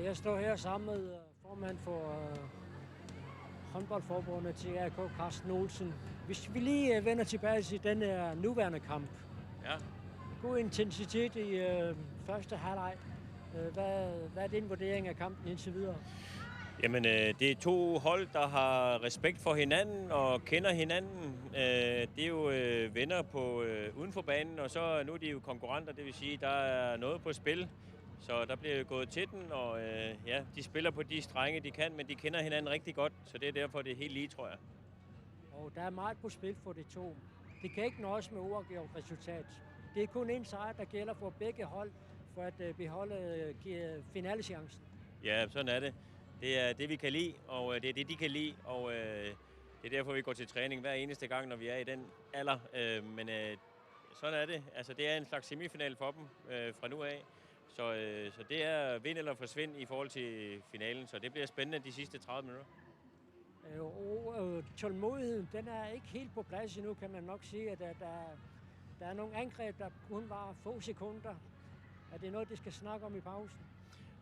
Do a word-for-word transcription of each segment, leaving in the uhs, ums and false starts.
Jeg står her sammen med øh, formand for øh, håndboldforbundet til A R K, Carsten Olsen. Hvis vi lige øh, vender tilbage til den her nuværende kamp. Ja. God intensitet i øh, første halvleg. Øh, hvad, hvad er din vurdering af kampen indtil videre? Jamen, øh, det er to hold, der har respekt for hinanden og kender hinanden. Øh, det er jo øh, venner på øh, uden for banen, og så nu er de jo konkurrenter, det vil sige, der er noget på spil. Så der bliver jo gået til den, og øh, ja, de spiller på de strenge, de kan, men de kender hinanden rigtig godt, så det er derfor, det er helt lige, tror jeg. Og der er meget på spil for de to. De kan ikke nøjes med uafgjort resultat. Det er kun en sejr, der gælder for begge hold for at øh, beholde øh, gi- finalechancen. Ja, sådan er det. Det er det, vi kan lide, og øh, det er det, de kan lide, og øh, det er derfor, vi går til træning hver eneste gang, når vi er i den alder. Øh, men øh, sådan er det. Altså, det er en slags semifinal for dem øh, fra nu af. Så, øh, så det er vind eller forsvind i forhold til finalen, så det bliver spændende de sidste tredive minutter. Øh, og øh, tålmodigheden, den er ikke helt på plads endnu, kan man nok sige, at der, der, der er nogle angreb, der kun var få sekunder. Er det noget, de skal snakke om i pausen?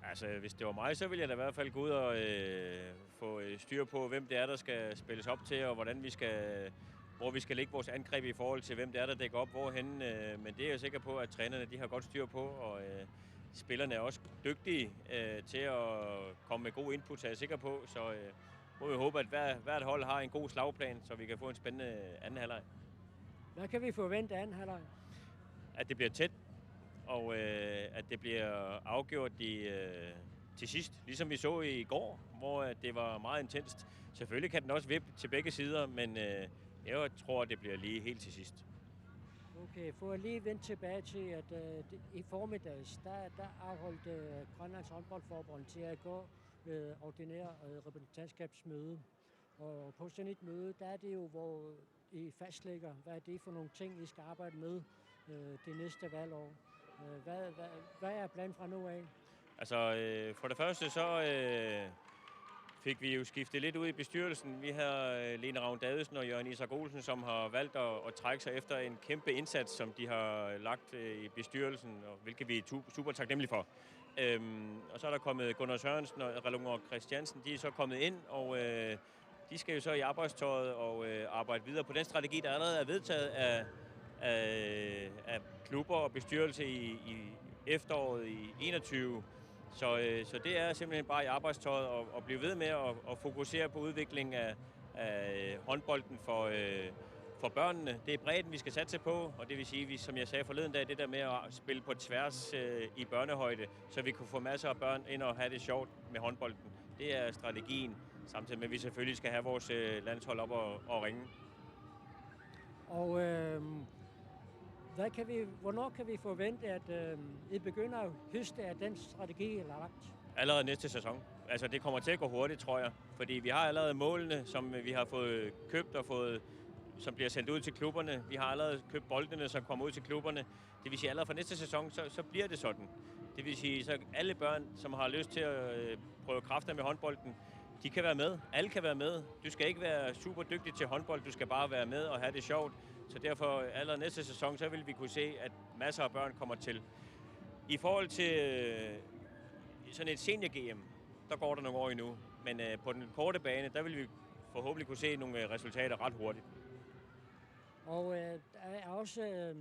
Altså, hvis det var mig, så ville jeg da i hvert fald gå ud og øh, få øh, styr på, hvem det er, der skal spilles op til, og hvordan vi skal, hvor vi skal lægge vores angreb i forhold til, hvem det er, der dækker op hvorhenne. Øh, men det er jeg sikker på, at trænerne, de har godt styr på, og øh, spillerne er også dygtige øh, til at komme med gode input, er jeg sikker på. Så øh, må vi håbe, at hver, hvert hold har en god slagplan, så vi kan få en spændende anden halvleg. Hvad kan vi forvente af anden halvleg? At det bliver tæt, og øh, at det bliver afgjort i, øh, til sidst, ligesom vi så i går, hvor at det var meget intenst. Selvfølgelig kan den også vippe til begge sider, men øh, jeg tror, det bliver lige helt til sidst. Okay, for at lige vende tilbage til, at øh, det, i formiddags, der, der afholdt øh, Grønlands håndboldforbund til at gå øh, ordinær øh, repræsentantskabsmøde. Og på sådan et møde, der er det jo, hvor I fastlægger, hvad er det for nogle ting, I skal arbejde med øh, det næste valgår. Øh, hvad, hvad, hvad er planen fra nu af? Altså, øh, for det første så øh, fik vi jo skiftet lidt ud i bestyrelsen. Vi har øh, Lene Ravn Davidsen og Jørgen Isak Olsen, som har valgt at, at trække sig efter en kæmpe indsats, som de har lagt øh, i bestyrelsen, og hvilket vi er tu- super taknemmelige for. Øhm, og så er der kommet Gunnar Sørensen og Ralungor Christiansen, de er så kommet ind, og øh, de skal jo så i arbejdstøjet og øh, arbejde videre på den strategi, der allerede er vedtaget af, af, af klubber og bestyrelse i, i efteråret i enogtyve. Så, øh, så det er simpelthen bare i arbejdstøjet og, og blive ved med at, at fokusere på udviklingen af, af håndbolden for, øh, for børnene. Det er bredden, vi skal satse på, og det vil sige, vi, som jeg sagde forleden dag, det der med at spille på tværs øh, i børnehøjde, så vi kunne få masser af børn ind og have det sjovt med håndbolden. Det er strategien, samtidig med, at vi selvfølgelig skal have vores øh, landshold op og, og ringe. Og øh, hvad kan vi, hvornår kan vi forvente, at øh, I begynder at høste af den strategi, I har lagt? Allerede næste sæson. Altså, det kommer til at gå hurtigt, tror jeg. Fordi vi har allerede målene, som vi har fået købt og fået, som bliver sendt ud til klubberne. Vi har allerede købt boldene, som kommer ud til klubberne. Det vil sige, allerede fra næste sæson, så, så bliver det sådan. Det vil sige, så alle børn, som har lyst til at øh, prøve kræfter med håndbolden, de kan være med. Alle kan være med. Du skal ikke være super dygtig til håndbold, du skal bare være med og have det sjovt. Så derfor, allerede næste sæson, så vil vi kunne se, at masser af børn kommer til. I forhold til øh, sådan et senior-G M, der går der nogle år endnu. Men øh, på den korte bane, der vil vi forhåbentlig kunne se nogle øh, resultater ret hurtigt. Og øh, der er også øh,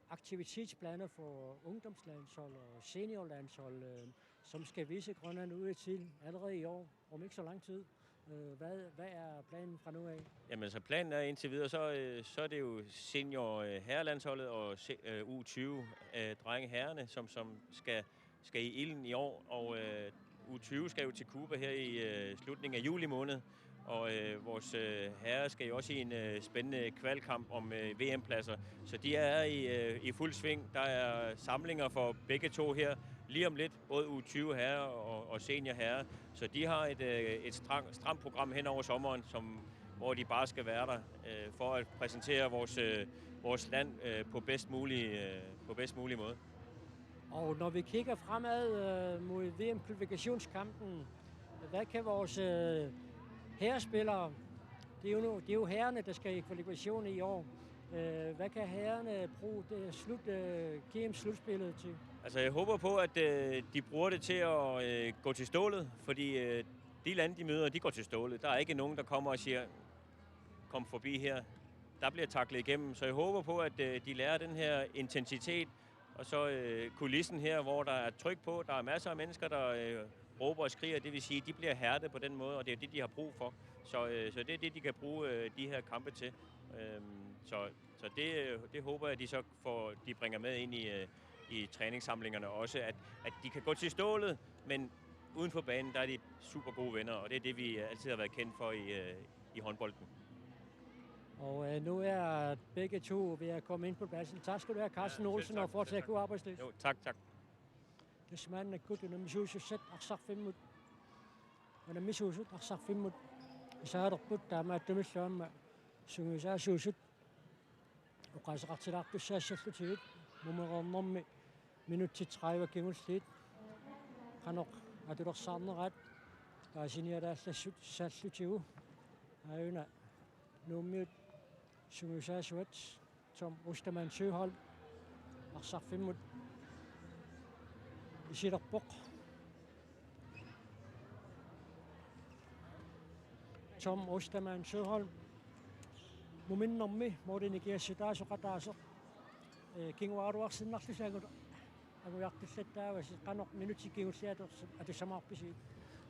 aktivitetsplaner for ungdomslandshold og seniorlandshold, øh, som skal vise Grønland ud i til allerede i år, om ikke så lang tid. Øh, hvad, hvad er planen fra nu af? Jamen, så planen er indtil videre, så, øh, så er det jo senior øh, herrelandsholdet og se- øh, U tyve øh, drenge herrerne, som, som skal, skal i ilden i år, og øh, U tyve skal jo til Cuba her i øh, slutningen af juli måned, og øh, vores øh, herrer skal jo også i en øh, spændende kvalkamp om øh, V M-pladser, så de er i, øh, i fuld sving. Der er samlinger for begge to her lige om lidt, både U tyve herrer og, og senior herrer, så de har et, øh, et stram, stramt program hen over sommeren, som, hvor de bare skal være der øh, for at præsentere vores, øh, vores land øh, på bedst mulig, øh, på bedst mulig måde. Og når vi kigger fremad øh, mod V M-kvalifikationskampen, hvad kan vores øh, herrespillere, det er, jo nu, det er jo herrerne, der skal i kvalifikation i år, øh, hvad kan herrerne bruge det slut, øh, G M-slutspillet til? Altså, jeg håber på, at øh, de bruger det til at øh, gå til stålet, fordi øh, de lande, de møder, de går til stålet. Der er ikke nogen, der kommer og siger, kom forbi her. Der bliver taklet igennem, så jeg håber på, at øh, de lærer den her intensitet, og så øh, kulissen her, hvor der er tryk på. Der er masser af mennesker, der øh, råber og skriger, det vil sige, de bliver hærdet på den måde, og det er det, de har brug for. Så, øh, så det er det, de kan bruge øh, de her kampe til. Øhm, så så det, øh, det håber jeg, de så får, de bringer med ind i, øh, i træningssamlingerne også, at, at de kan gå til stålet, men uden for banen, der er de super gode venner, og det er det, vi altid har været kendt for i, øh, i håndbolden. Og øh, nu er begge to ved at komme ind på pladsen. Tak skal du have, Carsten Ja, selv Olsen, tak, og fortsat selv tak. God arbejdsløs. Jo, tak, tak. Tassa maannakkut unammisuusussat arsarfimmut unammisuusut arsarfimmut isaalerput, taamaattumillu aamma sungiusaasuusut oqaaseqartilaartussaassallutigit. Mumereernermi minutsit tredive kingulliit qanoq atulersaarneraat paasinialaallassut saallutigu. Aajuna Nuummiut sungiusaasuat Tom Ostermann Søholm arsarfimmut isilerpoq. Tom Ostermann Søholm muminnermi målini kiassutaasoq ataaseq, øh, kinguaruarsinnarlusi angut angujartullattaavasi. Qanoq minutsit kingulliit atus-, atussamaarpisigit?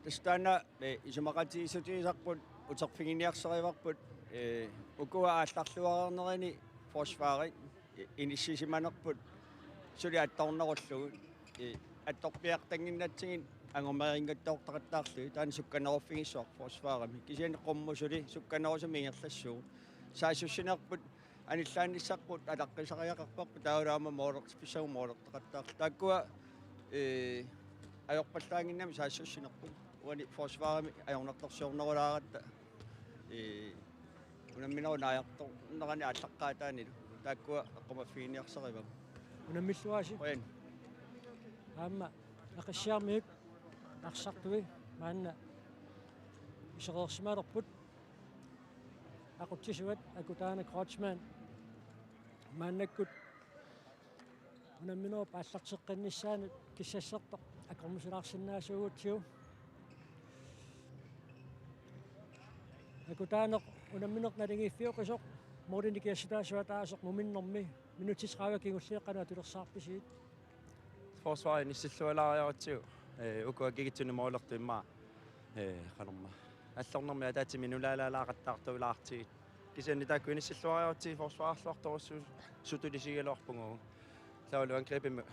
Tassa taanna, eh, isumaqatigiissutigisarput, uterfiginiarsarivarput, eh, ukua aallarluareernerini forsvarit, eh, inissisimanerput suli attornerullugu, eh, attorpiartannginnatsigit angumeriinngitsoortaqattaarlugit, taanna sukkaneruffigissavarput forsvarimi. Kisianni qummut suli sukkanerusumik ingerlassuugut. Saassussinerput anillaannissarput ataqqisariaqarparput, taavalu aamma målertipissavut målertaqattaarlugit. Taakkua, eh, ajorpallaannginnami saassussinerput. Uani forsvarimi ajornartorsiornerulaaratta, eh, unamminerup naajartornerani aallaqqaataanilu. Taakkua eqqumaffiginiarsarivagut. Unammilluaritsi. Qujan. Aamma Aqissiarmiut arsartui maanna isereersimalerput. Aqutsisuat Akutaana Kreutzmann maannakkut unamminerup aallarteqqinnissaanut kissassertoq akornusulaarsinnaasuugutsigu. Akutaaneq unammineq naligiiffioqisoq målini kiassutaasoq ataaseq muminnermi minutsit tredive kingulliit qanoq atulersaarpisigit? Forsvarit inissillualaariarutsigu, eh, ukua kikittunik målertut immaqa, eh, qanormaa allornermi ataatsimik nulaalaalaaqattaartuulaartigit. Kisianni taakku inissilluariarutsigit forsvarerluartorujussuusutut isigigaluarpugut. Taavalu angrebimi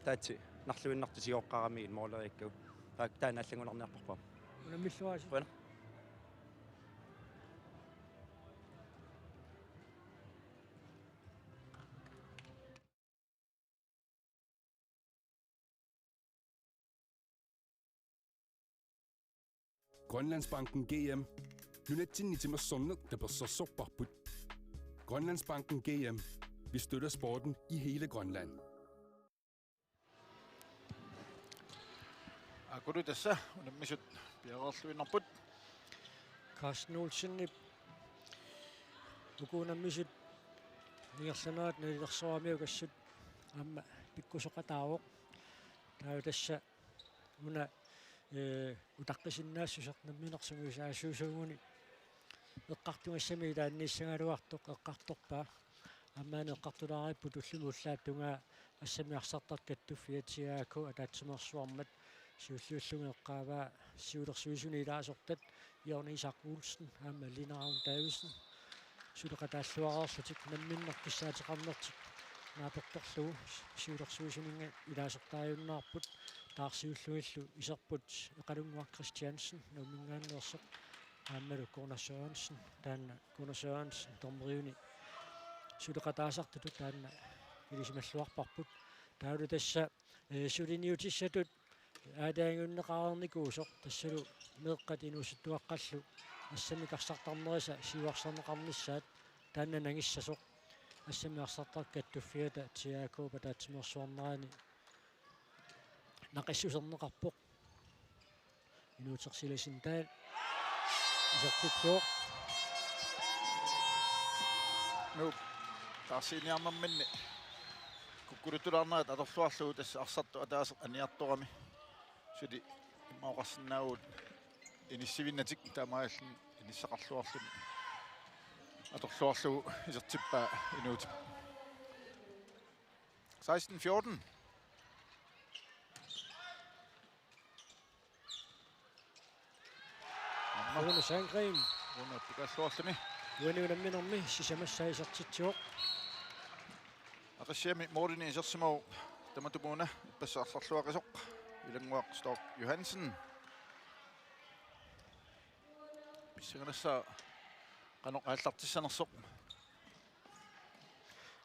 ataatsit narluinnartut sigoqqaramigit måleriikkagut. Taak-, taanna allanngorniarparput. Unammilluaritsi. Qujanaq. Grønlandsbanken G M. Nunatsinni timersorneq tapersersorparput. Grønlandsbanken G M. Vi støtter sporten i hele Grønland. Akulu tassa unammisut piareerluinnarput. Carsten Olsenip uku unammisut ingerlanerat nalilersoramiuk assut aamma pikkusoqataavoq. Taava tassa una, eh, utaqqisinnaassuseq nammineq sungiusaasuusuuguni eqqartugassami ilaanniissagaluartoq eqqartorpaa. Aammaana eqqartulaaripput ullumi ullaap tungaa assammi arsartartut kattuffiat T A K ataatsimeersuarmat siulliullugit eqqaavaa siulersuisuni ilaasortat Jørgen Isak Olsen aamma Lina Ravn Davidsen suleqataalluareerlutik namminneq kissaateqarnertik naapertorlugu siulersuisuninnga ilaasortaajunnaarput taarsiullugillu iserput Eqalunnguaq Christiansen Nuumminngaanneersoq aammalu Gunnar Sørensen taanna Gunnar Sørensen dommeriuni suleqataasartutut taanna ilisimalluarparput. Taavalu tassa, eh, suliniutissatut aalajangiunneqareernikuusoq tassalu meeqqat inuusuttuaqqallu assammik arsartarnerisa siuarsarneqarnissaat taanna nangissasoq assammik arsartartut kattuffiata T A K-p ataatsimeersuarnerani naqissuserneqarpoq. Inuutersilasin taal isertitsuoq. Nuup taarsiiniarnerminni K Ukkuluttulaarnerat atorluarlugu tassa arsartoq ataaseq aniartorami. Suli immaqa oqarsinnaavugut inissivinnatik taamaalilluni inissaqarluarluni atorluarlugu isertippaa Inuup. Seksten fjorten. Rune Sandgreen. Rune pikaalluarluni. Uani unamminermi sisamassaa isertitsivoq. Aqissiami målini isersimavoq tamatumuuna ippassaq arsarluaqisoq Ilannguaq Stork Johansen. Pissanganassaaq qanoq aallartissanersoq.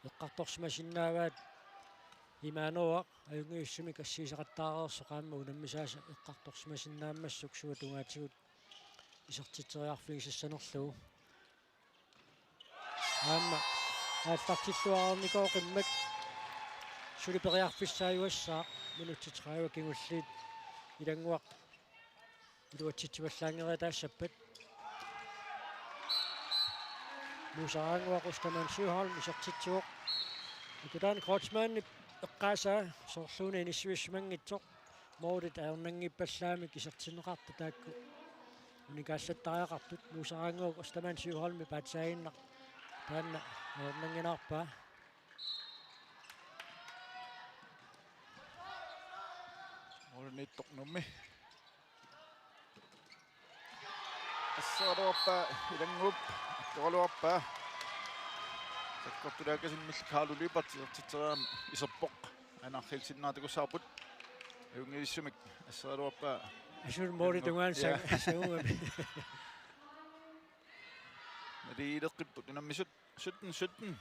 Eqqartorsimasinnaavaat Imaanooq ajunngitsumik assigiseqattaareersoq aamma unammisaasa eqqartorsimasinnaammassuk suut tungaatigut isertitseriarfigisassanerlugu. Aamma aallartilluarnikoqimmat suli periarfissaajuassaaq minutsit tredive kingulliit Ilannguaq iluatsitsivallaanngeriataassappat. Muusaq Aranguaq Ostermann Søholm isertitsivoq. Nikolainen Kreutzmannip eqqaasaa soorluuna inissivissimanngitsoq. Målit ajornanngippallaamik isertinneqartut taakku unikaallattariaqartut. Muusaq Aranguaq Ostermann Søholmi paatsaaginnaq taanna ajornannginnerpaa. Målimiittoq Nuummi. Asseraluarpaa Ilannguup, attoraluarpaa. Sakkortulaakasimmillu Kaarlo Lyberth isertitseriarami iserpoq. Aana Aqqalusaanngrinip takussavarput. Ajunngitsumik asseraluarpaa. Asuli måli Ilannguup, tungaanut, ja, sang-, sangugami. Nalileqqipput unammisut sytten sytten.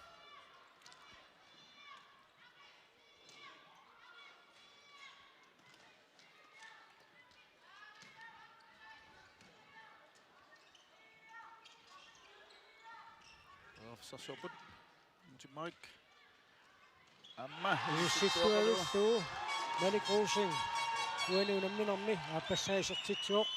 Periarfissarsiorput. Malik. Aamma. Inissilluavillugu Malik Rosing. Uani unamminermi aappassaa isertitsivoq.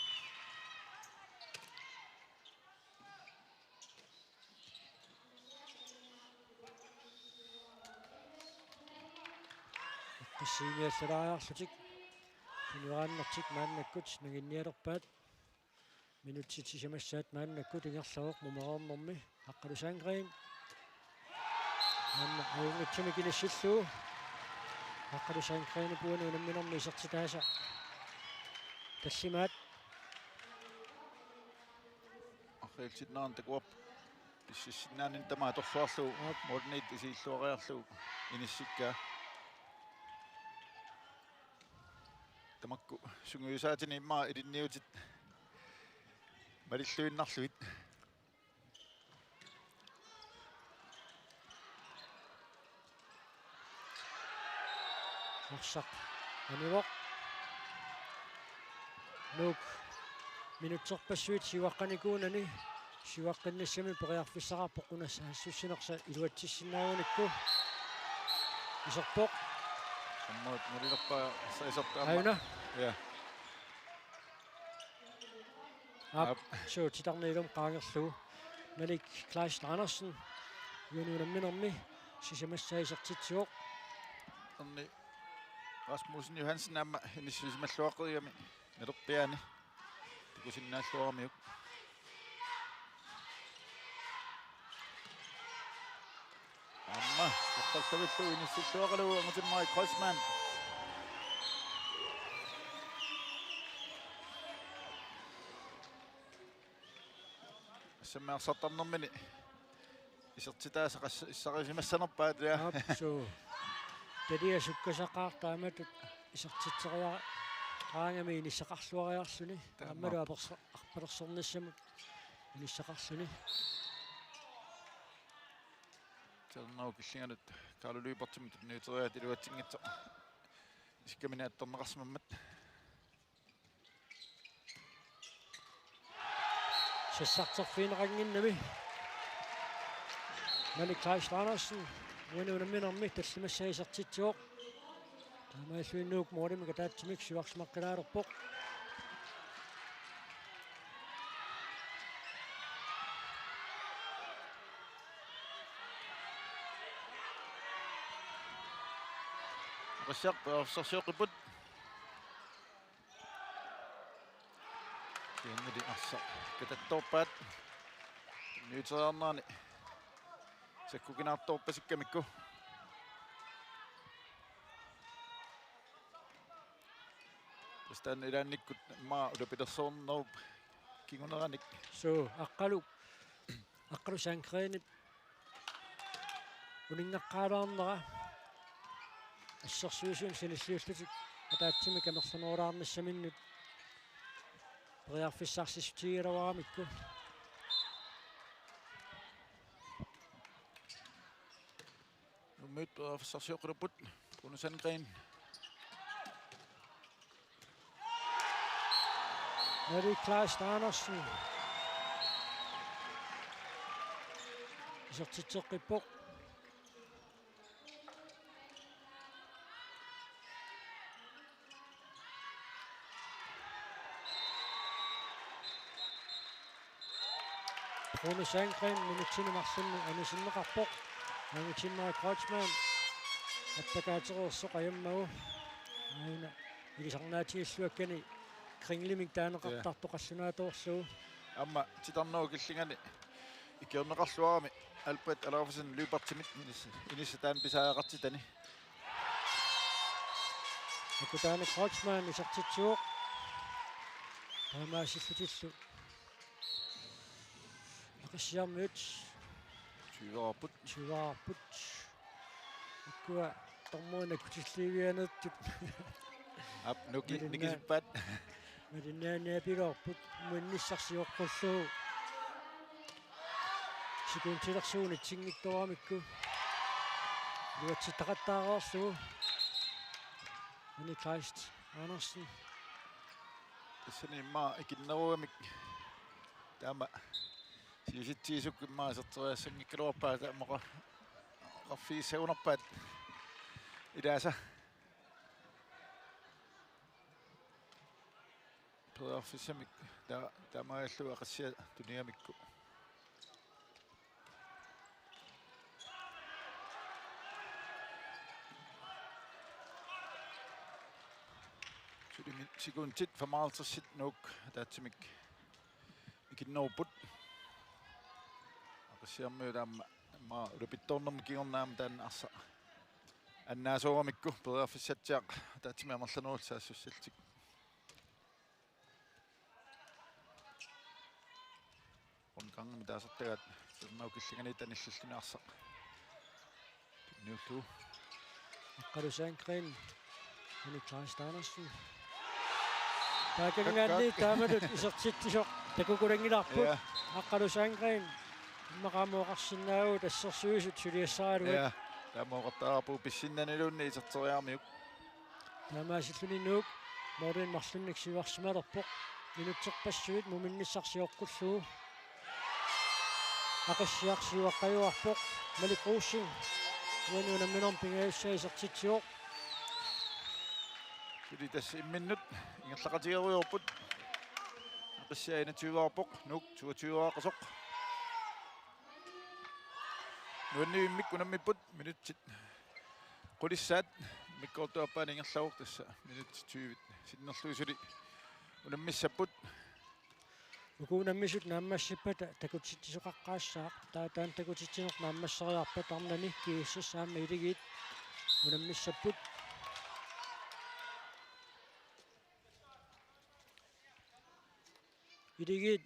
Eqqissiniallaariarlutik. Tunuaannartik maannakkut nanginnialerpaat. Minutsit sisamassaat maannakkut ingerlavoq mumereernermi. Aqqalusaanngrin. Aamma ajunngitsumik inissillugu. Aqqalusaanngrinip uani unamminermi isertitaasa tallimaat. Arriilsinnaarneq takuarput. Pississinnaanini tamaat atorluarlugu. Aap. Målimiit isiilluariarlugu inissikkaa. Tamakku sungiusaatini immaqa ilinniutit malilluinnarlugit. Arsaq anivoq. Nuuk minutserpassuit siuaqqanikuunani siuaqqinnissamik periarfissaqarpoq, una saassussinersa iluatsissinnaagunikku. Iserpoq. Sammaat nalilerpaa sa-, isertaa aamma. Aajuna. Ja. Aap, aap. Suu, titarneq ilumut qaangerlugu. Malik Kleist Andersen. Uani unamminermi sisamassaa isertitsivoq. Erni Rasmussen Johansen aamma inissisimalluaqqigami nalerpiaani. Takusinnaalluaramiuk. Aamma, eqqarsavillugu inissilluaqalugu angutimmarik Kreutzmann. Assammik arsartarnermini isertitaasa qas-, issarisimassanerpaat, ja. Aap, suu. Talia sukkasaqaaq taamatut isertitseriaraangami inissaqarluariarluni. Taamaappoq. Aammalu aperso-, arpalersornissamut inissaqarluni. Taanna killinganut Kaarlo Lyberthimut tunniuteriaat iluatsinngitsoq isikkamini attorneqarsimammat. Sassarterfigineqannginnami. Malik Kleist Andersen uani unamminermi tallimassaa isertitsivoq. Taamaalilluni Nuuk målimik ataatsimik siuarsimaqqilaalerpoq. Aqissiaq periarfissarsioqqipput. Kisiannili arsaq katattoorpaat. Tunniuteriarnerani sakkukinaartoorpasikkamikku. Tassa taanna ilaannikkut immaqa ulapilersornerup kinguneranik. Suu, Aqqalu, Aqqalu Sandgrenip uninngaqqaalaarnera assersuisut sanilliullutik ataatsimik amerlanerulaarnissaminnut periarfissarsissutigigaluaramikku. Nuummiut periarfissarsioqqilerput. Rune Sandgren. Malik Kleist Andersen isertitseqqippoq. Rune Sandgren minutsini marlunni anisinneqarpoq. Maangutinnerit Kreutzmann attakaatereersoq ajammagu. Aana ilisarnaatigilluakkani kringlimik taaneqartartoq qallunaatoorlugu. Aamma titarnerup killingani ikiorneqarluarami Albert Alaufesen Lyberthimit inis-, inissaq taanna pisariaqartitani. Akutaani Kreutzmann isertitsivoq. Taamaasillutillu Aqissiarmiut tyveqarput. Tyveqarput. Ikkua tormui nakkutilliivianeersut. Aap, Nuki, malinna-, nikisippaat. Malinnaaniapiloorput, muminnissarsioqqullugu. Sekundilersuunitsinngitsoramikku. Iluatsittaqattaareerlugu. Malik Kleist Andersen. Tassani immaqa ikinnerugamik taama siusitsigisukku immaqa iserteriassanngikkaluarpaat, taama oqa-, oqarfigissagunarpaat ilaasa. Periarfissamik ta-, taamaalilluni Aqissiaq tunigamikku. Suli mi-, sekundit femoghalvtreds Nuuk ataatsimik ikinnerupput. Aqissiarmiut aamma, aamma ulapittoornermut kingorna aamma taanna arsaq annaasoramikku periarfissatsiaq ataatsimik amerlanerusoq saassussallutik. Rundgangimik taasartagaat, titarnerup killinganiittut anillilluni arsaq tunniullugu. Aqqalu Sandgren, Henrik Kleist Andersen. Taakanngaanniit taamatut isertitsisoq takukulanngilarput. Ja. Aqqalu Sandgren. Immaqa aamma oqarsinnaavugut assersuisut suliassaraluat. Ja. Taama oqartariaqarpugut pissinnaniluunniit iserteriaramiuk. Taamaasilluni Nuuk målinik marlunnik siuarsimalerpoq. Minutserpassuit muminnissarsioqqullugu. Aqissiaq siuaqqajuarpoq. Malik Rosing uani unamminermi pingajussaa isertitsivoq. Suli tassa imminnut ingerlaqatigerujoorput. Aqissiaq enogtyveqarpoq, Nuuk toogtyveqasoq. Nuannivimmik unammipput minutsit qulissaat, immikkoortup aappaani ingerlavoq, tassa minutsit tyve sinnerlugit suli unammissapput. Uku unammisut naammassippata takutitsisoqaqqaassaaq, taava taanna takutitsineq naammasseriarpat arnani G S S aamma Iligiit unammissapput. Iligiit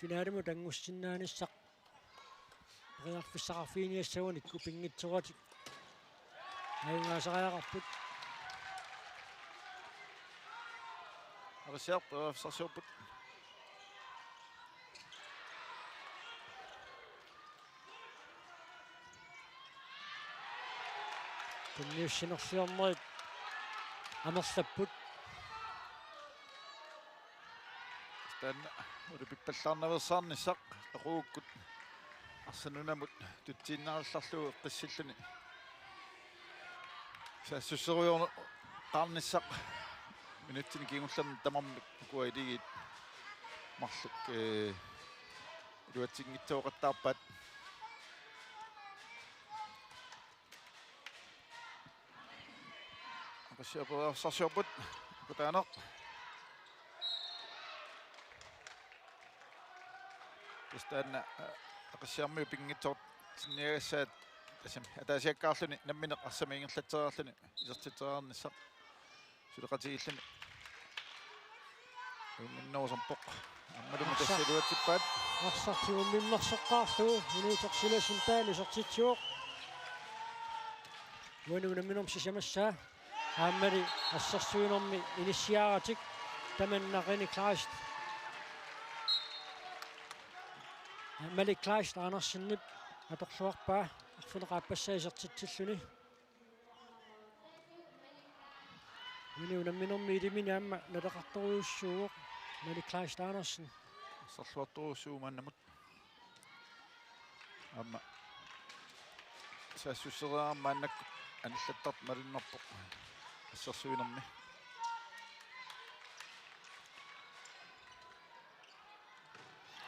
finalimut angusinnaanissaq periarfissaqarfiginiassagunikku pinngitsooratik ajugaasariaqarput. Aqissiaq periarfissarsiorput. Tunniussinerliornerit amerlapput. Taanna ulapippallaarnaveersaarnissaq aquukkut arsaq nunamut tutsiinnarallarlugu eqqissilluni saassusserujoorneqarnissaq minutsini kingullerni tamarmik ukua Iligiit marluk, ee, iluatsinngitsooqattaarpaat. Aqqassiaq periarfissarsiorput, Kutaaneq. Tassa taanna, aa, Aqqassiarmiut pinngitsoortinniagassaat, tassami ataasiakkaarluni nammineq arsamik ingerlatseriarluni isertitseriarnissaq suleqatigiilluni. Unnginnerusumpoq. Aammalu arsaq, tassa iluatsippaat. Arsaq tigummimmersoqqaarlugu, Inuuteq Silassen taanna isertitsivoq. Uani unamminermi sisamassaa. Aammali assersuinermi inissiaratik, tamanna René Kleist. Malik Kleist Andersenip atorluarpaa, arfineq-aappassaa isertitsilluni. Uani unamminermi ilimini aamma naleqartorujussuuvoq Malik Kleist Andersen. Asserluartorujussuuvoq maannamut. Aamma saassussereerami maannakkut anillattartoq malunnarpoq assersuinermi.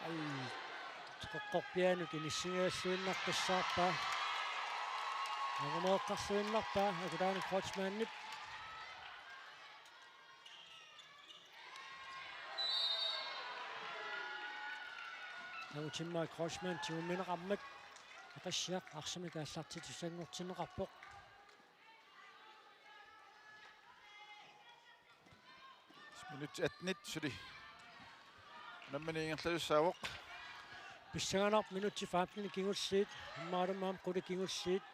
Ai, teqeqqorpiaanut inissigigalluinnartussaarpaa. Arumeeqqarluinnarpaa Akutaaneq Kreutzmannip. Taava Timmy Kreutzmann tigummineqarmat Aqqassiaq arsamik aallartitussanngortinneqarpoq. Minutsit attenit suli unammineq ingerlasussaavoq. Pissanganarpoq minutsit femtenit kingulliit, immaqaluunniit qulit kingulliit.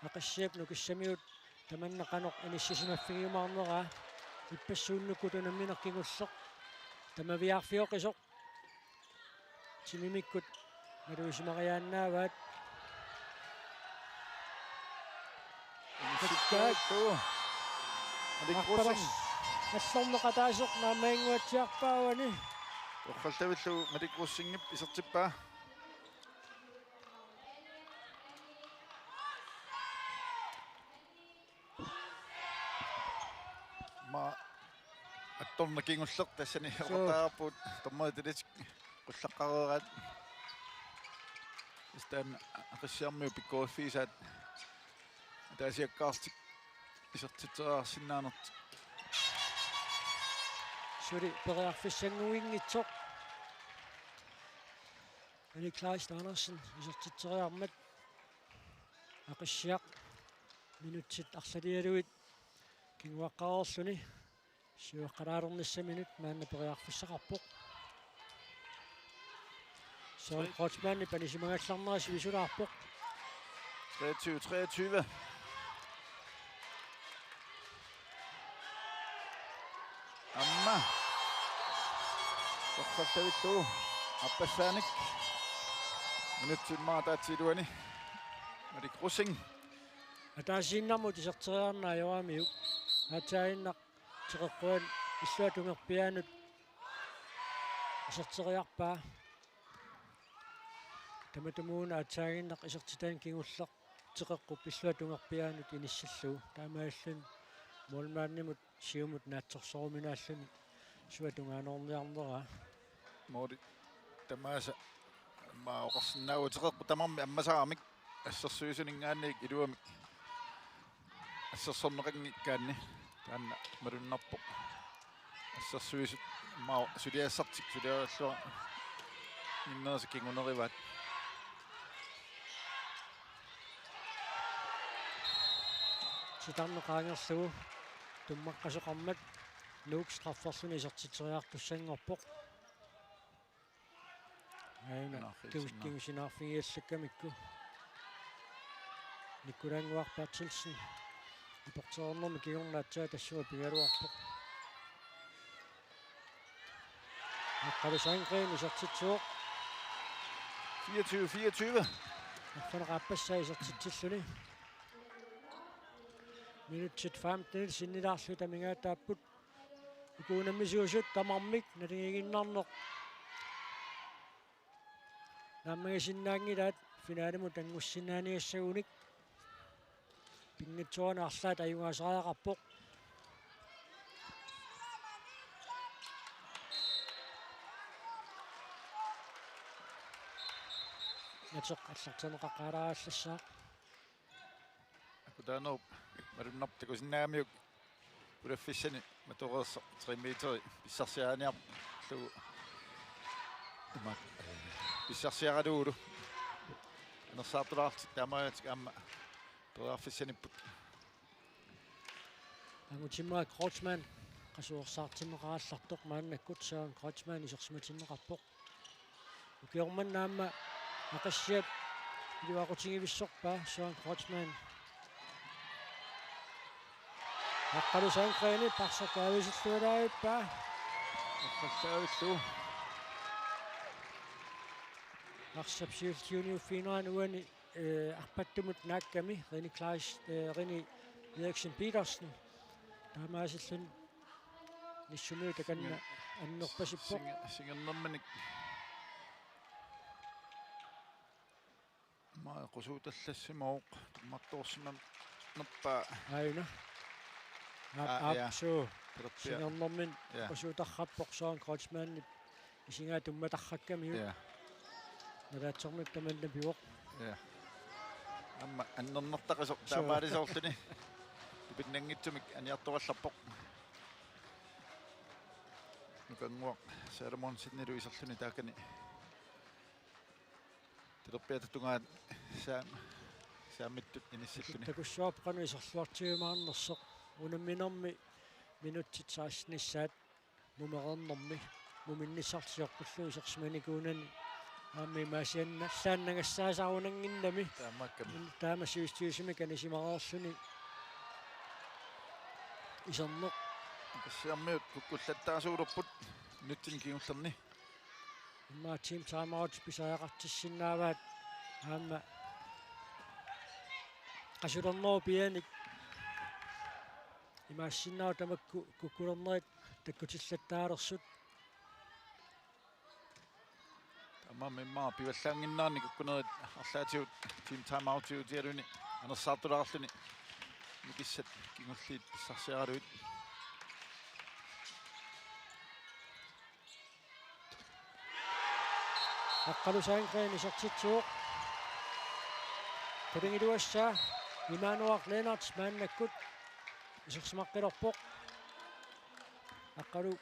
Aqqassiap nukissamigut tamanna qanoq inissisimaffigiumaarneraa, ippassuunnukkut unammineq kingulleq. Tamaviaarfioqisoq. Timimikkut malugisimariaannaavaat. Inissittuuvoq. Malik Rosing. Allorneq ataaseq naammaginnguatsiarpaa uani. Torrallavillugu Malik Rosingip isertippaa. Aamma attorneq kingulleq tassani. Suu. Oqartarput dommerit ilitik qullaqqareeraat. Tassa taanna Aqqassiarmiut pikkoriffigisaat ataasiakkaarlutik isertitseriarsinnaanertik. Suli periarfissannguinngitsoq. Malik Kleist Andersen isertitseriarmat. Aqqassiaq minutsit arlalialuit kinguaqqareerluni siuaqqalaalernissaminut maanna periarfissaqarpoq. Søren Kreutzmannip anisimagallarnera sivisulaarpoq. Treogtyve treogtyve. Aamma. Torrallavillugu aappassaanik. Minutsit immaqa ataatsip iluani. Malik Rosing. Ataasiinnarmut iserteriarneq ajoramiuk. Aatsaaginnaq teqeqquani illuatungerpiaanut iserteriarpaa. Tamatumuuna aatsaaginnaq isertitaani kingulleq teqeqqup illuatungerpiaanut inissillugu. Taamaalilluni målmandimut siumut naatsorsoruminaalluni suatungaanoorniarneraa. Måli tamaasa aamma oqarsinnaavoq teqeqqut tamarmik ammasaramik assersuisuninngaanniit iluamik assersorneqanngikkaanni taanna malunnarpoq. Assersuisut aamma suliassartik suliaralluarnginnerisa kingunerivaat. Titarneq qaangerlugu tummaqqasoqarmat Nuuk strafferluni isertitseriartussanngorpoq. Aajuna. Naarfigisinnaar-, kingu-, kingusinaarfigiallakkamikku. Nikolai Nguaq Berthelsen. Ipertereernermi kingorna aatsaat tassunga pigaluarpoq. Aqqalu Sandgreen isertitsivoq. Fireogtyve fireogtyve. Arfineq-aappassaa isertitsilluni. Minutsit femten sinnilaarluta amigaataapput. Uku unammisuusut tamarmik naligiinnarneq naammagisinnaanngilaat finalimut anngussinnaaniassagunik. Pinngitsoorani arlaat ajugaasariaqarpoq. Nateq allarterneqaqqaalaarallassaaq. Akutaanerup malunnarpoq takusinnaagamiuk Pulaffissani matoreersoq tre meteri pissarsiariniarlugu. Ima, eh, pissarsiaralugulu. Anersaartulaarlutik taamaallaat aamma periarfissaniipput. Angutimmaat Kreutzmann qasuersaartinneqarallartoq maannakkut Søren Kreutzmann isersimatinneqarpoq. Ukioq manna aamma Aqissiap iluaqutigivissorpaa Søren Kreutzmann. Aqqalu Sandgreni parsaq kaavisilluarpaa. Aqqallaavillu. Arsap siulliuniuffiginerani uani, eh, arpattumut naakkami Rene Kleist, eh, Rene Eriksen Petersen. Taamaasilluni Nissummiut takanna Singer-, annerpasippoq. Singer-, singernerminik. Maa qusuutallassimavoq tummartoorsimanerpaa. Aajuna. Aap, Aa, aap, ja. Suu. Talerpia. Singernermini Ja. qusuutarrappoq Søren Kreutzmannip isigaa tummatarrakkamiuk. Ja. Nalaatsormikkut tamanna pivoq. Ja. Aamma annernertaqisoq Suu. taamaalisoorluni. Tupinnanngitsumik aniartorallarpoq. Nukannguaq Salomonsenilu iserluni taakani. Talerpiata tungaanut saam-, saamittut inissilluni. Takussuarput qanoq iserluartigiumaarnersoq. Unamminermi minutsit sekstenissaat mumereernermi. Muminnissarsiorpullu isersimanikuunani. Aamma imaasiannallaannangassaasarunannginnami. Taamaakkami. Taama sivisutigisumik anisimareerluni. Iserneq. Aqissiarmiut kukkullattaasuulerput minutsini kingullerni. Immaqa team timeout pisariaqartissinnaavaat aamma qasulernerup pianik imaassinnaavoq tamakku kukkulernerit takkutillattaalersut. Taamaammat immaqa pivallaannginnerani kukkunerit arlaatigut team timeoutiutigaluni anersaartulaarluni mikissat kingulliit pissarsiaralugit. Aqqalu Sandgreen isertitsivoq. Qulingiluassaa Immanuaq Lennert maannakkut isersimaqqilerpoq. Aqqalu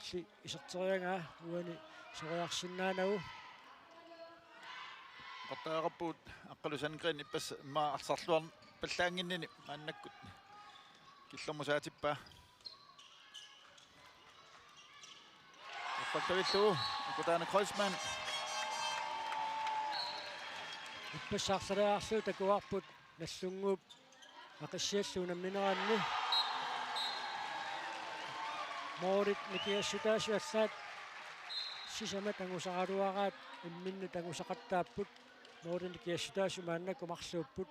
si iserteriagaa uani soriarsinnaanagu. Oqartariaqarpugut Aqqalu Sandgreen ippassaq immaqa arsarluarpallaannginnini maannakkut killormut saatippaa. Aqqattavillugu Ukutaana Kreutzmann. Ippassaq arsariarlugu takuarput Nagdlunguup Aqissiallu unammineranni. Målit nikingassutaasut allaat sisamat angusaraluaraat imminnut angusaqattaapput. Målit nikingassutaasut maannakkut marluupput.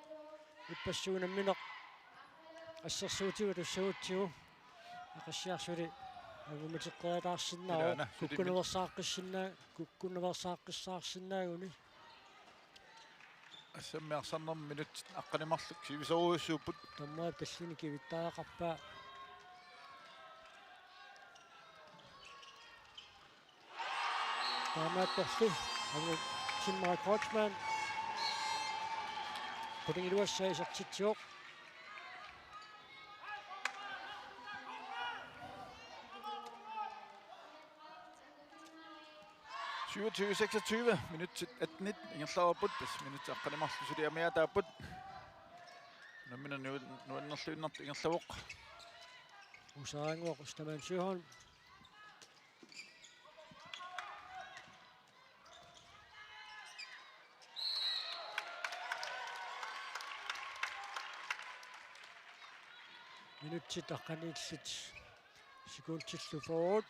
Ippassaq unammineq assersuutigut atussagutsigu. Aqissiaq suli angummateqqeriataarsinnaavoq. Ilaana, suli min- Kukkunaveersaaqqissinna-, kukkunaveersaaqqissaarsinnaaguni. Assammi arsarnermi minutsit aqqaneq marluk sivisoorujussuupput. Dommerip tallini kivittariaqarpaa. Taamaattorli angutimmaat Kreutzmann qulingiluassaa isertitsivoq. Syvogtyve seksogtyve, minutsit attenit ingerlareerput, tassa minutsit aqqaneq marluk suli amiaataapput. Unammineq nuan-, nuannerluinnartoq ingerlavoq. Usaranguaq Ustaman Søholm. Minutsit aqqaniillit sekundillu fyrre.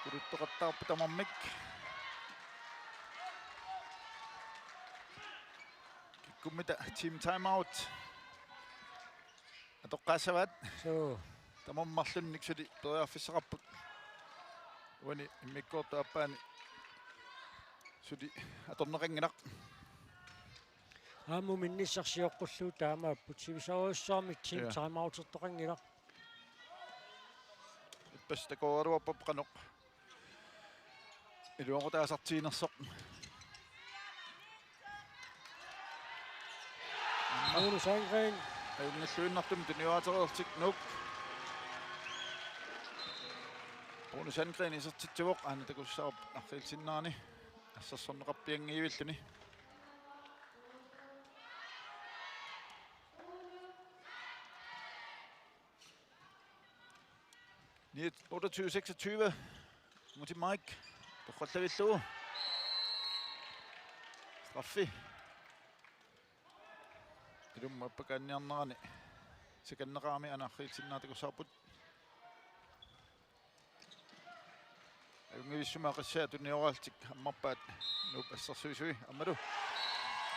Kuluttoqattaarput tamarmik. Kikkummita team timeout atoqqaassavaat. Suu. Tamarmik marlunnik suli periarfissaqarput. Uani immikkoortup aappaani suli atorneqanngilaq. Aamma muminnissaq sioqqullugu taamaapput, sivisoorujussuarmik team Ja. timeoutertoqanngilaq. Ippassaq takoraluarpoq qanoq iluaqutaasartiginersoq. Rune Sandgreen. Ajunngilluinnartumik tunioraatereertik Nuuk. Rune Sandgreen isertitsivoq, aana takussavarput arriilsinnerani assersorneqarpianngivilluni. Ni-, otteogtyve seksogtyve. Angutit Mike. Torrallavillugu. Straffi. Ilummut appakaanniarnerani. Sekanneqarami aana arriilsinneq takussavarput. Ajunngivissumik Aqissiaq tunioraallutik ammarpaat Nuup assersuisui aammalu.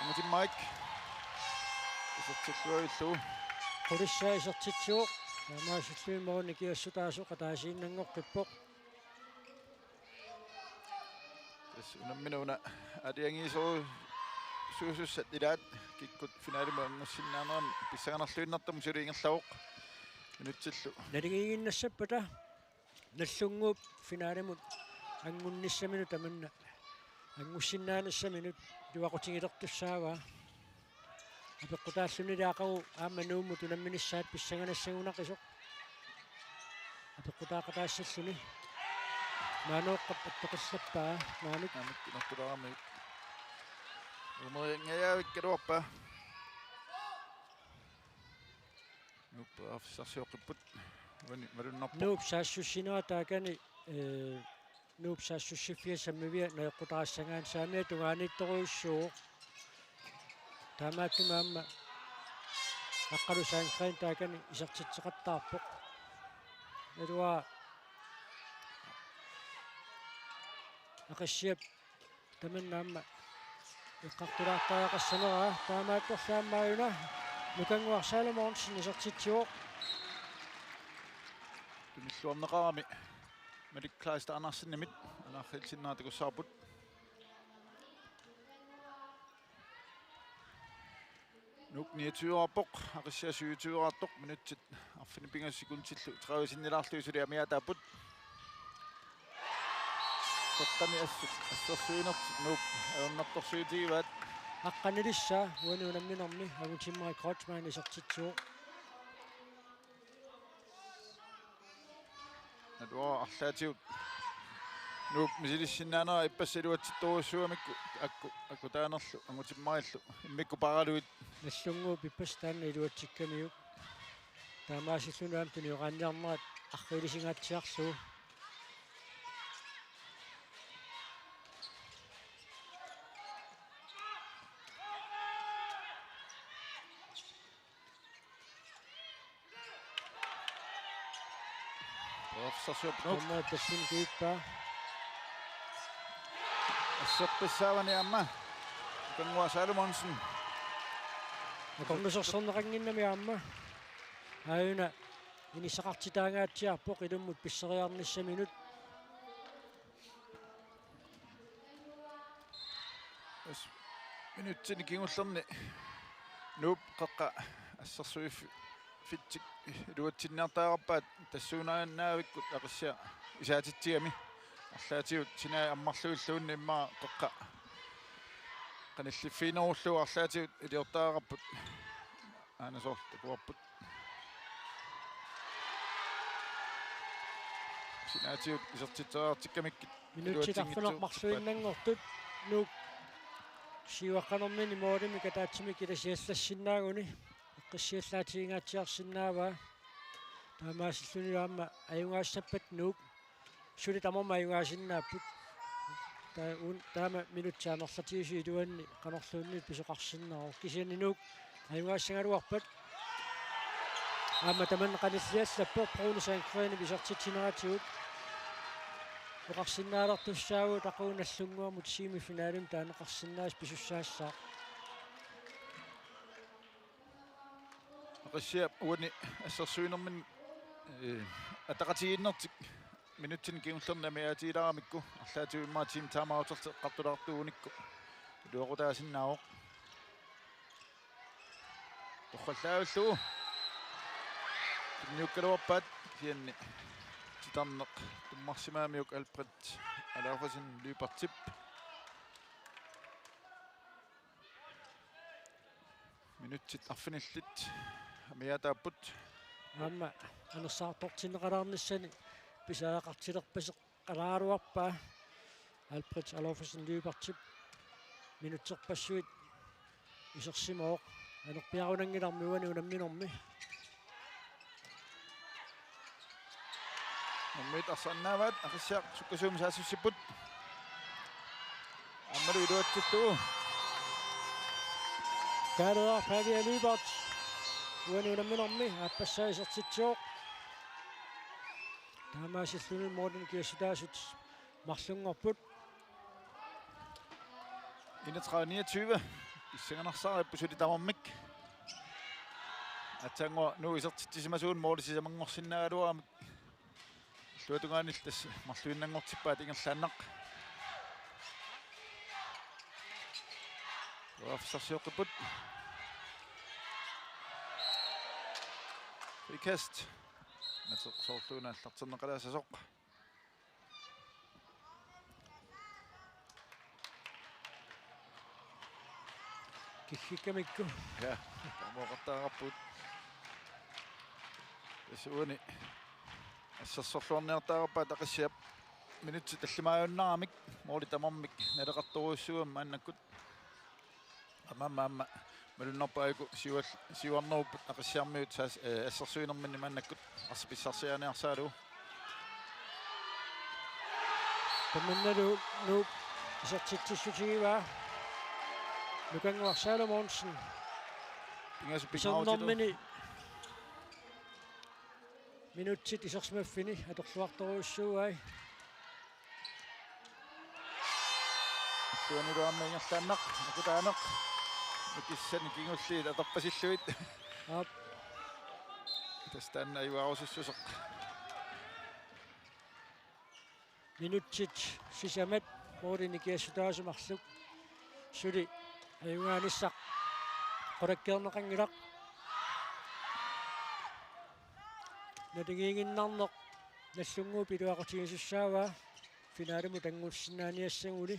Angutit Mike. Isertilluavillugu. Qulissaa isertitsivoq. Taamaasilluni målini nikiassutaasoq ataasiinnanngoqqippoq. Tassa unammineq una aalajangiisorusuusussat ilaat kikkut finalimut angusinnaanerannut pissanganarluinnartumik suli ingerlavoq. Minutsillu. Naligiiginnassappata Nagdlunguup finalimut angunnissaminut tamanna. Angusinnaanissaminut iluaqutigilertussaavaa. Apeqqutaallunilu aqagu aamma Nuummut unamminissaat pissanganassagunaqisoq. Apeqqutaaqataassalluni. Maanooqqap attoqillappaa. Maanuk. Maanuk inertulaarami. Uumerianngajavikkaluarpaa. Nuup periarfissarsioqqipput. Uani malunnarpoq. Nuup saassussinera taakani, ee, Nuup saassussiffiat sammivia najoqqutarassagaanni saamiata tungaaniittorujussuuvoq. Taamaattumik aamma Aqqalu Sandgreen taakani isertitseqattaarpoq. Naluara Aqissiap tamanna aamma eqqartulaartariaqassaneraa, taamaattorli aamma aajuna Nukannguaq Salomonsen isertitsivoq. Tunilluarneqarami Malik Kleist Andersenimit aana arriilsinneq takussavarput. Nuuk niogtyveerpoq, Aqissiaq syvogtyveertoq, minutsit arfineq-pingasut sekundillu tredive sinnilaarlugit suli amiaataapput. Qeqqani assut assersuinertik Nuuk ajornartorsiutigivaat. Aqqanilissaa uani unamminermi Angutit Mike Kreutzmann isertitsivoq. Naluara arlaatigut Nuuk misilissinnaanera ippassaq iluatsittorujussuugamikku akku, akku taanerlu Angutit Mikeillu immikkut paaralugit. Nagdlunguup ippassaq taanna iluatsikkamiuk. Taamaasilluni aamma tunioraanniarnerat arriilisinngatsiarlugu. Periarfissarsiorpoq Nuuk. Taama tassani kuippaa. Asserpassaavani aamma Nukannguaq Salomonsen. Akornusersorneqannginnami aamma. Aajuna inissaqartitaangaatsiarpoq ilummut pisseriarnissaminut. As-, minutsini kingullerni Nuup qeqqa assersuiffitsik iluatsinniartariaqarpaat tassuunaannaavikkut Aqissiaq isaatitsigami. Arlaatigut sinaai ammarlugilluunniit immaqa qeqqa qanilliffiginerullugu arlaatigut iliortariaqarput. Aana soorlu takuarput. Sinaatigut isertitseriartikkamikkit. Minutsit arfineq-marluinnanngortut Nuuk siuaqqanermini målimik ataatsimik ilasiallassinnaaguni eqqissiallaatiginngitsiarsinnaavaa. Taamaasillunilu aamma ajugaassappat Nuuk suli tamarmik ajugaasinnaapput. Ta-, un-, taama minutsit amerlatigisut iluanni qanorluunniit pisoqarsinnaavoq. Kisianni Nuuk ajugaassagaluarpat aamma tamanna qanilliallappoq Rune Sandgreenip isertitsineratigut. Oqarsinnaalertussaavugut aqagu Nagdlunguamut semifinalimut taaneqarsinnaasut pisussaassaaq. Aqissiaq uani assersuinermini, ee, ataqatigiinnertik minutsini kingullerni amiaatigilaaramikku arlaatigut immaqa team timeoutertik eqqartulaartuunikku iluaqutaasinnaavoq. Torrallaavillugu. Tunniukkaluarpaat kisianni titarneq tummarsimaamiuk Albert Alaufesen Lyberthip. Minutsit arfinillit amigaataapput. Aamma anersaartortinneqalaarnissani pisariaqartilerpaseqalaaraluarpaa Albrecht Adolfsen Lyberthip. Minutserpassuit isersimavoq. Anerpiarunanngilarmi uani unamminermi. Nummerit arsaannaavaat, Aqissiaq sukkasuumik saassussipput. Aammalu iluatsillugu. Taaleraa Pavia Lyberth uani unamminermi aappassaa isertitsivoq. Taamaasilluni målini kiassutaasut marlunngorput. Enogtredive niogtyve. Pissanganarsaaripput suli tamarmik. Aatsaannguaq Nuuk isertitsisimasuuguni måli sisamanngorsinnaagaluaramik. Illuatungaani tassa marluinnanngortippaat ingerlaannaq. Periarfissarsioqqipput. Frikast. Ateq soorluuna aallartinneqalaassasoq. Kiggikkamikku. Ja, taamaaqqattaarput. Tassa uani assersorluarniartaarpaat Aqissiap minutsit tallimaajunnaaramik, måli tamarmik naleqartorujussuugami maannakkut. Aamma, aamma, malunnarpaajuku siual-, siuarnerupput Aqissiarmiut saas-, eh, assersuinerminni maannakkut arsaq pissarsiaaniarsaralugu. Tamannalu Nuuk isertitsissutigivaa. Nukannguaq Salomonsen. Pingasut pingaarutit. Isernermini minutsit isersimaffini atorluartorujussuuai. Illuanilu aamma ingerlaannaq, akutaaneq. Nukissanik kingulliit atorpasillugit. Aap. Tassa taanna ajugaarusissuseq. Minutsit sisamat målini kiassutaasut marluk. Suli ajugaanissaq qulakkeerneqanngilaq. Naligiinnarneq Nagdlunguup iluaqutigisussaavaa finalimut angusinnaaniassaguni.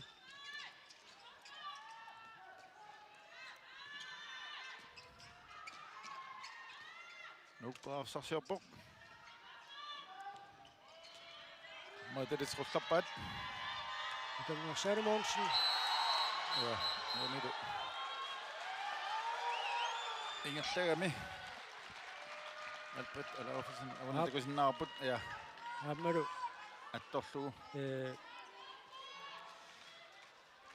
Nuuk periarfissarsiorpoq. Maitalis qullerpaat. Nukannguaq Salomonsen. Ja, uanilu. Ingerlagami. Albrecht Adolfsen, uani. Aap. Takusinnaavarput, ja. Aammalu. Attorlugu. Ee,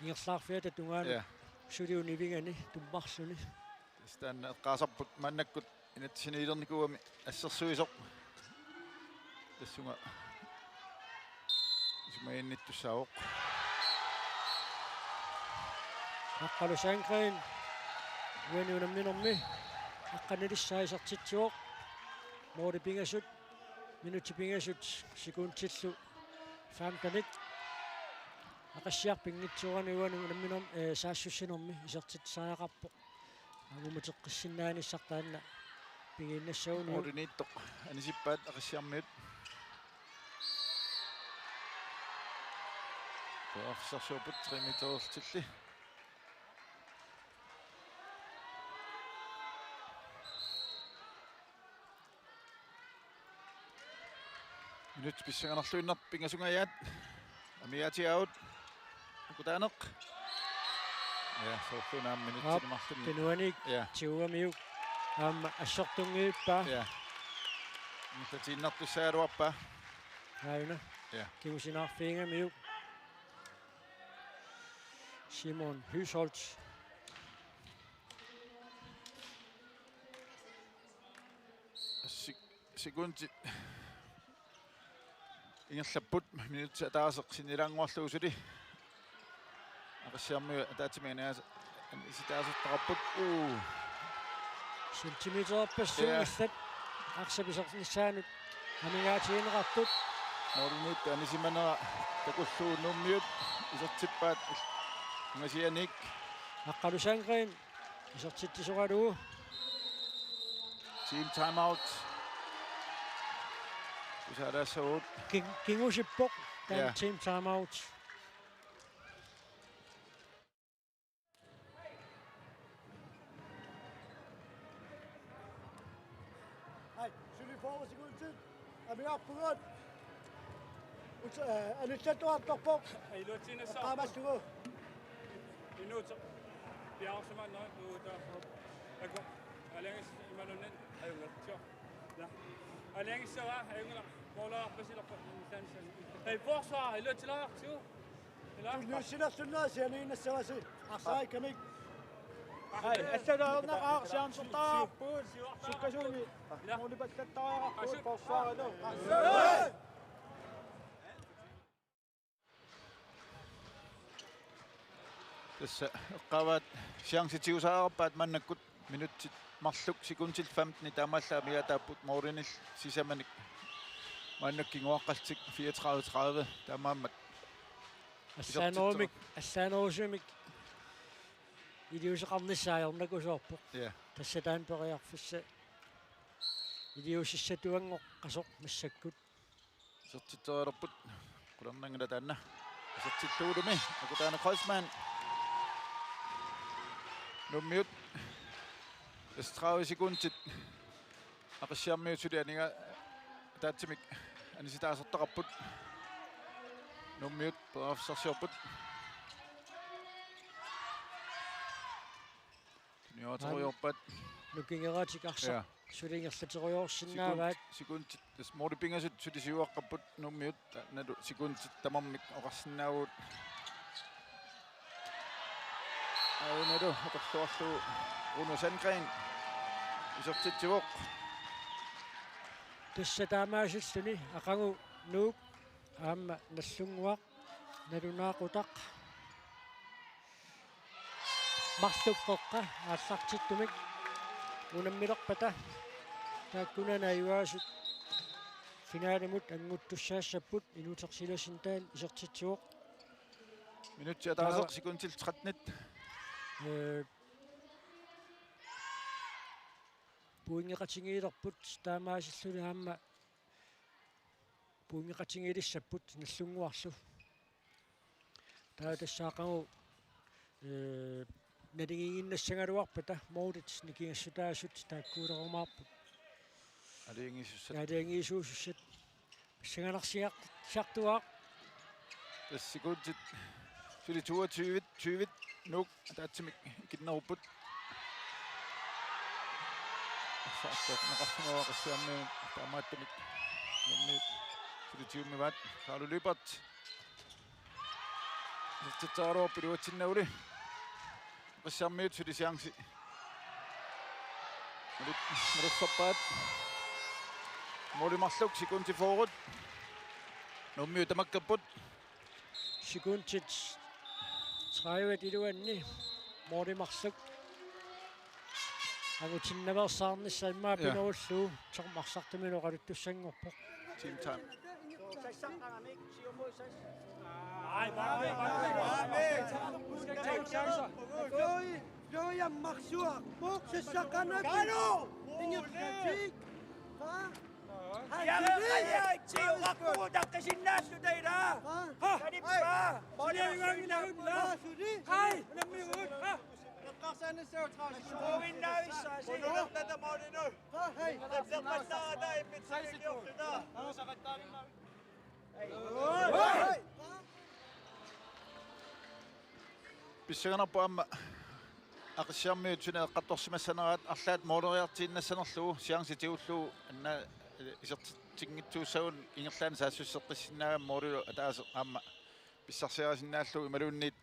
ingerlaarfiata tungaanut. Ja. Suli univigani tummarluni. Tassa taanna eqqaasarput maannakkut inatsisiniilernikuugami assersuisoq. Tassunga isumaginnittussaavoq. Aqqalu Sandgreen uani unamminermi aqqanilissaa isertitsivoq. Måli pingasut, minutsit pingasut, sekundillu femtenit. Aqissiaq pinngitsoorani uani unamminermi, eh, saassussinermi isertitsisariaqarpoq. Angumateqqissinnaanissaq taanna pigiinnassaguniuk. Målimiittoq anisippaat Aqissiarmiut. Periarfissarsiorput tre meterillutilli. Minutsit pissanganarluinnarput pingasungajaat. Amigaatigaavut. Akutaaneq. Ja, soorluuna aamma minutsini. Aap, marlunni. Tunuaniik. Ja. Tigugamiuk. Aamma assortunngivippaa. Ja. Ingerlatiinnartussagaluarpaa. Aajuna. Ja. Kingusinaarfigigamiuk. Simon Høsholt. Sek-, sekundit ingerlapput, minutsit ataaseq sinnilaannguarlugu suli. Aqissiarmiut ataatsimik aniaasa-, anisitaasertaqarput. Uu. Centimeterpassuit. Ja. Illat arsaq pisarnissaanut amigaatigineqartut. Målimiittoq anisimanera takullugu Nuummiut isertippaat ungasianiik. Aqqalu Sandgreen isertitsisoralugu. Team timeout. Tusaalaassavut. King-, kingusippoq taanna. Ja. Team timeout. Fyrre sekundit. Amigarpugut. Ut-, eh, anillattuartorpoq. Iluatsinnassaq. Eqqaamassugu. Inuuteq. Piaarsimaannerit uutaarpoq. Ako. Aliangis imaluunniit. Ajunngilaq. Sure. Ja. Aliangissavaa, ajunngilaq. Moolaarpasilerpoq. Ei, forsvar, iluatsilaartigu. Tunniussilersunnaasianiinnassavasi. Arsaikkamik. Ai, assalaarnaqaaq siamsortaarput. Sukkasuumik. Moolipallattariaqarput forsvarilu. Tassa eqqaavaat chance tigusaareerpaat maannakkut minutsit marluk sekundit femten taamaallaat amigaataapput moorinilu sisamanik maannakkut kinguaqqallutik fireogtredive tredive taamaammat Assaanerumik, assaanerusumik iliuuseqarnissaa ajornakusoorpoq. Ja. Tassa taanna periarfissaq iliuusissatuanngoqqasoq massakkut. Isertitserialerput. Qularnanngilaq taanna. Isertillugulumi Akutaana Kreutzmann. Nuummiut. Tassa tredive sekundit. Aqissiarmiut suli aniga ataatsimik anisitaasertaqarput. Nuummiut periarfissarsiorput. Tunniuteriarpat. Nukingeratik arsaq. Ja. Suli ingerlaterujoorsinnaavaat. Sekund-, sekundit, tassa mooripingasut suli siuaqqapput Nuummiut, ta-, nalu sekundit tamarmik oqarsinnaavugut. Aanalu atorluarlugu Rune Sandgreen isertitsivoq. Tassa taamaasilluni aqagu Nuuk aamma Nagdlunguaq nalunaaqutaq. Marluk qeqqa aallartittumik unammilerpata taakkunani ajugaasut finalimut annguttussaassapput. Inuuteq Silas Dahl isertitsivoq. Minutsit ataaseq taava sekundit tretten. Ee, pointeqatigiilerput taamaasilluni aamma pointeqatigiilissapput Nagdlunguarlu. Taava tassa aqagu, ee, naligiiginnassagaluarpata moorit nikingassutaasut taakkuulerumaarput. Aliangiisussat. Aliangiisuusussat. Pissanganarsiaq-, siartuaaq. Tassa sekundit suli toogtyve, tyve Nuuk ataatsimik ikinnerupput. Arsaq arsaq naqarsimavoq Aqissiarmiut taamaattumik. Nuummiut suli tigummivaat. Kaarlu Lyberth. Isertitserialuarpoq iluatsinnaguli. Aqissiarmiut suli chance. Malut-, malussappaat. Mooli marluk sekundit fyrre. Nuummiut tamakkerput. Sekundit tredive iluanni mooli marluk. Angutinnaveersaarnissaq immaqa, ja, pinerullugu tormarsartumik oqaluttussanngorpoq. Team time. Florian Marsuaq, Muk Sissaqanaq. Kano! Ingerlatik. Hva? Hva? Hva? Hva? Hva? Hva? Hva? Hva? Hva? Pissanganarpoq aamma Aqissiarmiut suna eqqartorsimassaneraat, arlaat mooleriartiinnassanerlugu, chance tigullugu, anna isertinngitsuussagunik ingerlaannaq saassusseqqissinnaagami moolilu ataaseq aamma pissarsiarisinnaallugu imaluunniit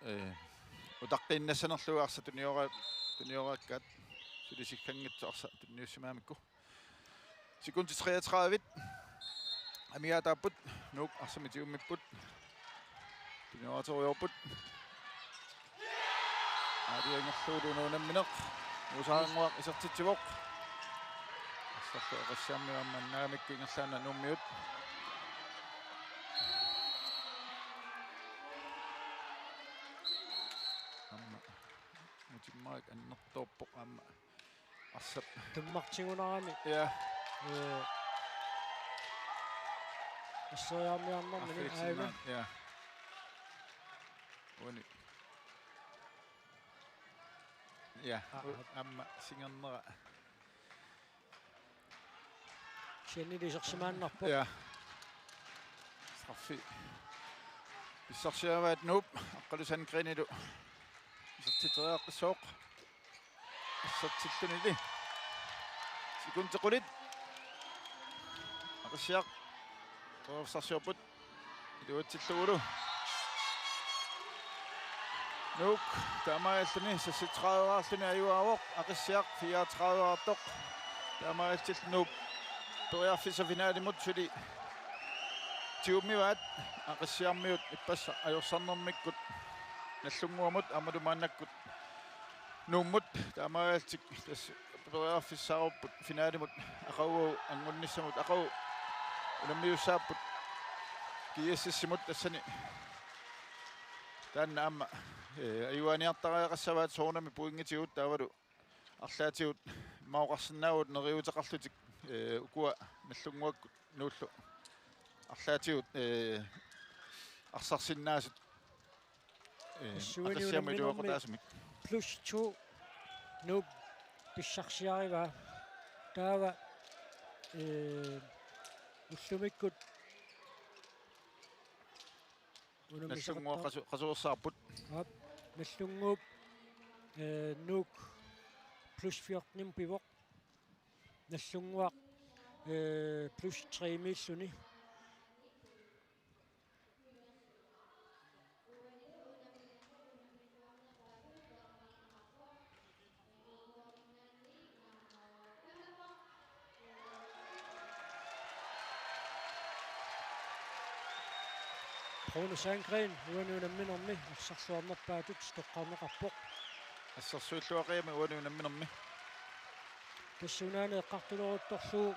ee, utaqqiinnassanerlugu arsaq tuniora-, tunioraarakku suli sigganngitsoq arsaq tunniussimagamikku. Sekundit treogtredive. Amigaataapput, Nuuk arsamik tigummipput. Tunioraaterujoorput. Aali ingerlagulu unammineq. Uusaarannguaq isertitsivoq. Arsarlu Aqissiarmiut aamma annaagamikku ingerlaannaq Nuummiut. Aamma. Mutimmarik annertoorpoq aamma. Arsap. Tummartigunarami. Ja. Ee. Asseriarmiarnermini. Affilisinnaat, aajuna. Ja. Uani. Ja, aa, u-, aa, aamma singernera. Sianili isersimaannarpoq. Ja. Straffi. Pissarsiavaat Nuup, Aqqalu Sandgrenilu isertitseriaqqissaaq. Assertillunili. Sekundi qulit. Aqissiaq. Periarfissarsiorput. Iluatsillugulu. Nuuk taamaalilluni seksogtredive-ralluni ajugaavoq, Aqissiaq fireogtredive-rallartoq. Taamaalillutillu Nuup periarfissaq finalimut suli tigummivaat, Aqissiarmiut ippassaq ajorsarnermikkut Nallunnguamut aammalu maannakkut Nuummut. Taamaalillutik tassa periarfissaarupput finalimut aqagu anngunnissamut, aqagu unammiussaapput G S S-imut tassani. Taanna aamma, eh, ajugaaniartariaqassavaat soorunami pointitigut taavalu arlaatigut immaqa oqarsinnaavugut neriuuteqarlutik, eh, ukua Nallunnguakkut Nuullu arlaatigut, eh, arsarsinnaasut, eh, Tassuani Aqissiamut unamminermi iluaqutaasumik. Plus to Nuup pissarsiarivaa. Taava, eh, ullumikkut unammisaqattaar- Nallunnguaq qasu-, qasuersaarput. Aap, Nallunnguup, eh, Nuuk plus fjorten pivoq. Nallunnguaq, eh, plus tre-miilluni. Bruno Sandgren uani unamminermi arsarluarnerpaatut toqqarneqarpoq. Assersuilluaqigami uani unamminermi. Tassuunaana eqqartuleruttorlugu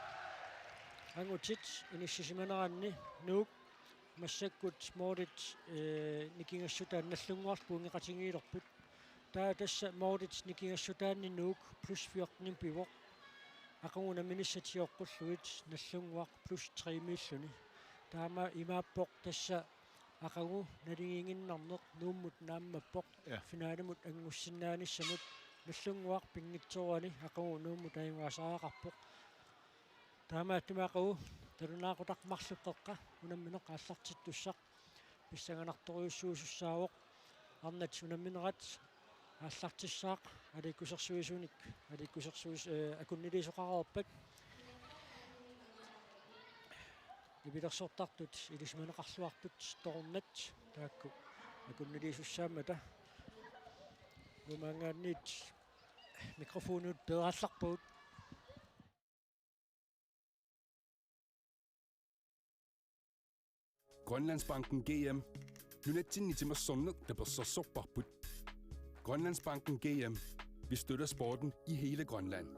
angutit inissisimaneranni Nuuk massakkut målit, eh, nikingassutaat Nallunnguarlu pointeqatigiilerput. Taava tassa målit nikingassutaanni Nuuk plus fjorten pivoq. Aqagu unamminissat sioqqullugit Nallunnguaq plus tre-miilluni. Taama imaappoq tassa aqagu naligiinnarneq Nuummut naammappoq. Ja. Finalimut angussinnaanissamut Nallunnguaq pinngitsoorani aqagu Nuummut ajugaasariaqarpoq. Taamaattumik aqagu nalunaaqutaq marluk qeqqa unammineq aallartittussaq pissanganartorujussuusussaavoq. Arnat unamminerat aallartissaaq aliikkusersuisunik, aliikkusersuis-, eh, akunniliisoqareerpat. Nipilersortartut ilisimaneqarluartut toornat taakku akunniliisussaammata. Uumaangaanniit mikrofonit peeraallarpagut. Grønlandsbanken G M. Nunatsinni timersorneq tapersersorparput. Grønlandsbanken G M. Vi støtter sporten i hele Grønland.